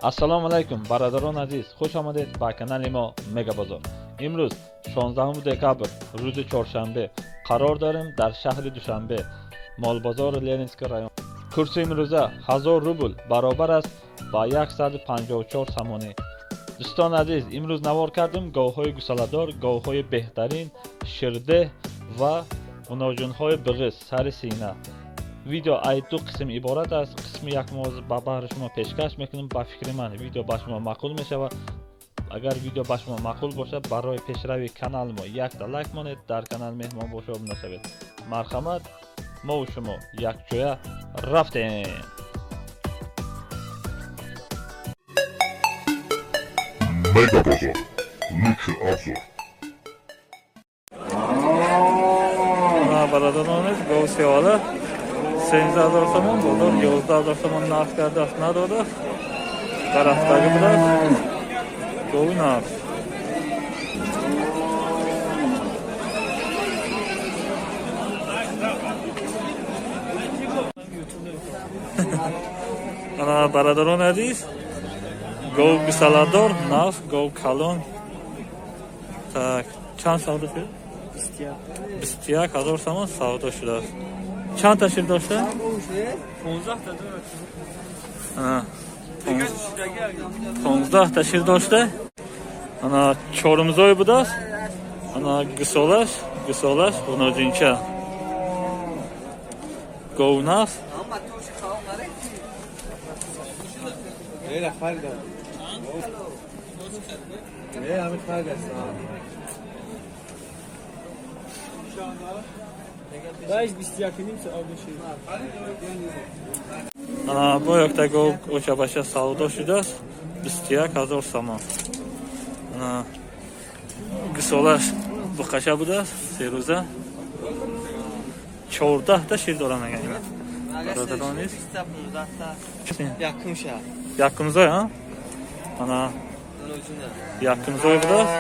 Ассалому алайкум, бародарон азиз, хуш омадед ба канали мо Мегабозор. Имрӯз 16 декабр, рӯзи чоршанбе, қарор дорем дар шаҳри Душанбе, молбозори Ленинский район. Курси имрӯза 1000 рубл баробар аст ба 154 сомонӣ. Дӯстон азиз, имрӯз навор кардем говҳои гусаладор, говҳои беҳтарин, ширдеҳ ва муноҷунҳои биғиз сари сина. Видео ай ду қисм иборат аст. Қисми якмо ба баҳри шумо пешкаш мекунем. Ба фикри ман видео ба шумо маъқул мешавад. Агар видео ба шумо маъқул бошад, барои пешрави канали мо якта лайк монед, дар канал меҳмон боша обуна шавед. Марҳамат, мову шумо якҷоя рафтем. Мегабозор. Лучший обзор. Бародарон, гов севала 13 000 сомон, бозор 11 000 сомон нарх кардааст, надодааст. Дарафтагӣ будааст. Гови нарх. Ана бародарон азиз, гов гусаладор, нав, гов калон. Так, чанд савдо шуд? 21 000 сомон савдо шудааст. Чанд та шир дошта? 15 та дорад. Ана 15 та шир дошта. Ана чорумзой будааст. Ана гусолаш, гусолаш ғуноҷинча. Гов нав. Ана бо якта гов очабаша савдо шудааст. 21 000 сомон. Ана гусолаш буқаша будааст, се рӯза. 14 та шир дорам меган. Бародарон низ. Якумша. Якумзой, а? Ана якумзой будааст.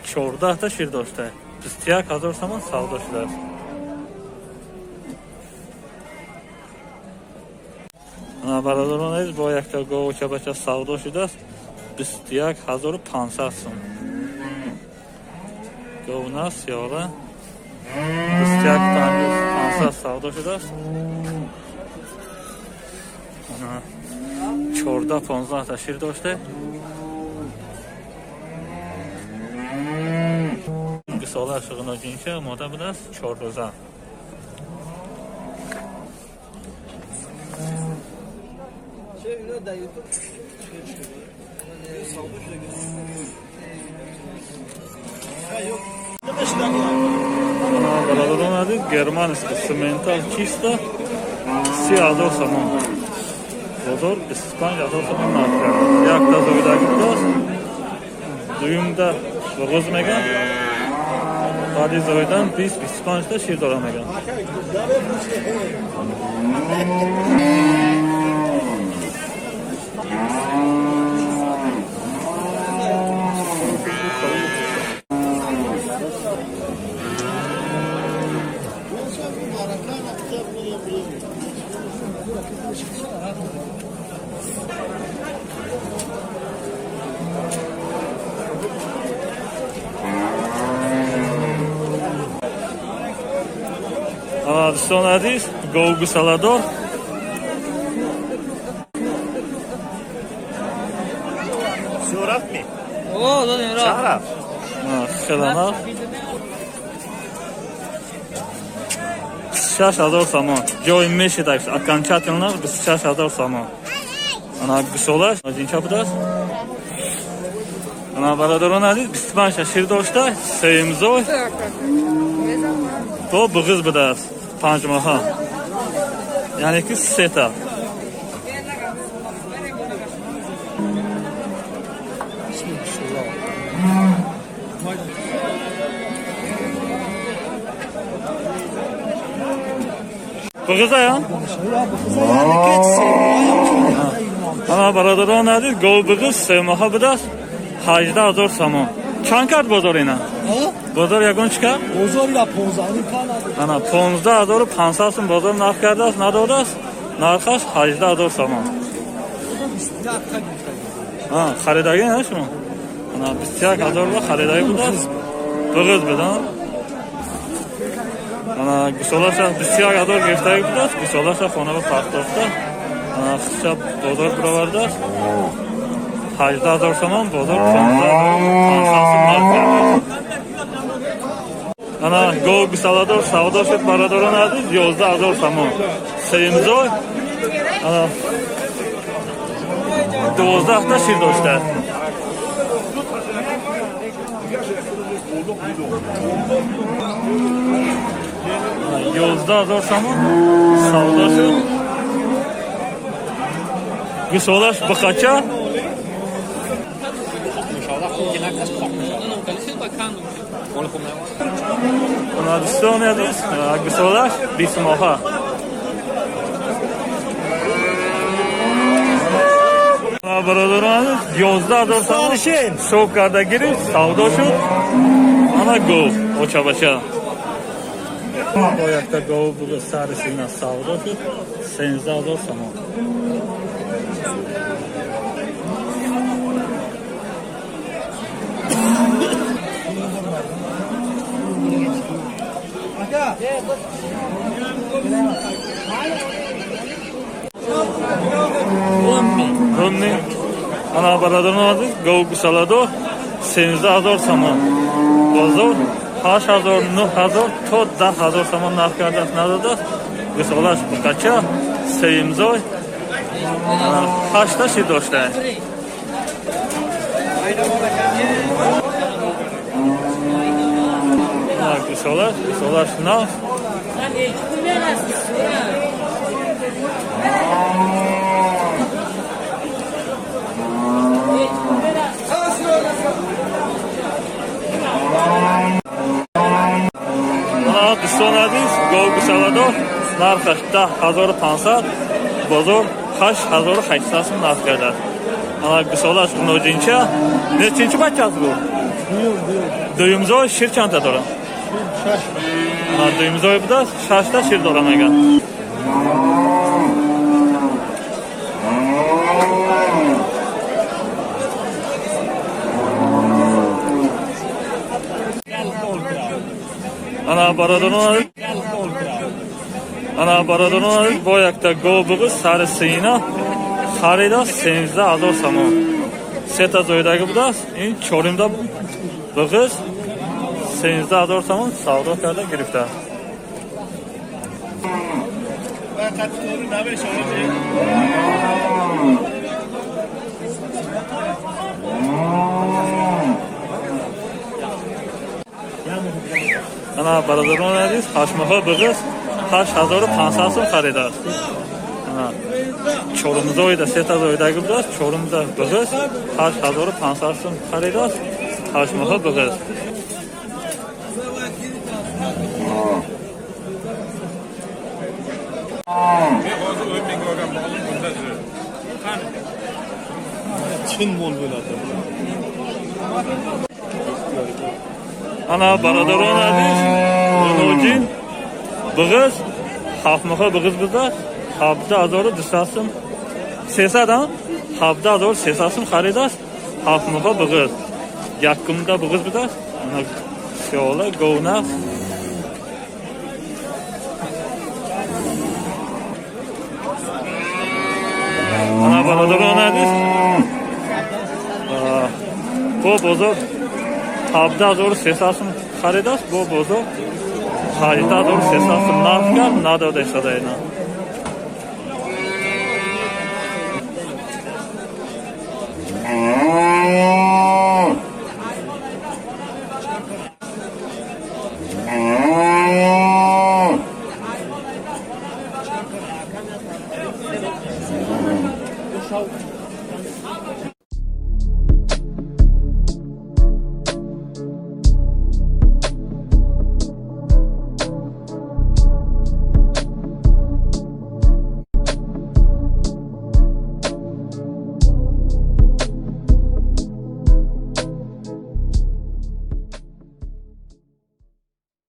14 та шир дошта. 21 000 сомон савдо шудааст. Ана бародарон азиз, бо якта гов очабача савдо шудааст. 21 500 сом. Гов нас сиёра. 21 500 савдо шудааст. Ана 14-15 та шир дошта. Гусолааш ғуноҷинча омода будааст 4 рӯза. Бародарон азиз, германский симментал чисто 30 000 сомон. Бозор 25 000 сомон нарх кард. Якта зоидагӣ будааст. Дуюмда ғуз меган. Баъди зоидан 20-25 та шир дора меган. Дӯстон азиз, гов гусаладор. Хеланав 26 000 сомон. Ҷои мешидак окончательно 26 000 сомон. Ана гусолаш ҷинча будааст. Ана бародарон азиз, 25 та шир дошта, сеюмзой то буғиз будааст. 5 моҳа. Яъне ки сета. Буғизая? Ана бародарон азиз, гов буғиз се моҳа будааст. 18 000 сомон. Чанд кард бозор ина? Бозор ягон чӣ кард? Бозор ила 15 кард. Ана 15 500 сом бозор нарх кардааст, надодааст. Нархаш 18 000 сомон. Харидагӣ на шумо? Ана 21 ҳазор ба харидагӣ будааст. Буғиз буд, а? Ана гусолаша 21 ҳазор гирифтагӣ будааст, гусолаша хона ба партофта. Ана худша бозор баровардааст. 18 ҳазор сомон, бозор 15 500 сом нарх кардааст. Ана гов гусоладор савдо шуд бародарони азиз 11 ҳазор сомон. Сеюмзой ана 12 та шир доштааст. 11 ҳазор сомон савдо шуд. Гусолаш бақача. Ана дӯстони азиз, гусолаш 20 моҳа. Бародарон азиз, 11 ҳазор сомон ҳисоб карда гирифт, савдо шуд. Ана гов очабача. Бо якта гов сари сина савдо шуд, 13 ҳазор сомон. Румни. Ана бародарон азиз, гов гусоладор 13 ҳазор сомон. Бозор 8 ҳазор, 9 ҳазор то 10 ҳазор сомон нарх кардааст, надодааст. Гусолаш буқача, сеюмзой, 8 та шир доштааст. Гусолаш, гусолаш нав. Дӯстони азиз, гов гусоладор нархаш 10500, бозор 8800 сом нарх кардааст. Ана гусолаш ноҷинча. Нечинчи бача аст гов? Дуюмзой шир чандта дорад? Дуюмзой будааст, 6 та шир дорад мегӯяд. Ана бародарон азиз, бо якта гов буғиз сари сина харидааст 13 ҳазор сомон. Сета зоидагӣ будааст, ин чорумда буғиз 13 ҳазор сомон савдо карда гирифтааст. Ана бародарони азиз, ҳаштмоҳа буғиз 8500 сом харидааст. Ана чорумзоида сета зоидагӣ будааст, чорумда буғиз 8500 сом харидааст, ҳаштмоҳа буғиз. Chin mol bo'ladi. Ана бародарон азиз, ноҷин буғиз ҳафтмоҳа буғиз будааст, 17200 сом, 300 17300 сом харидааст, ҳафтмоҳа буғиз. Якумда буғиз будааст, ана сиёла говнас. Ана бародарон азиз, бо бозор 17300 сом харидааст, бо бозор 18300 сом нарх кард, надода истода ина.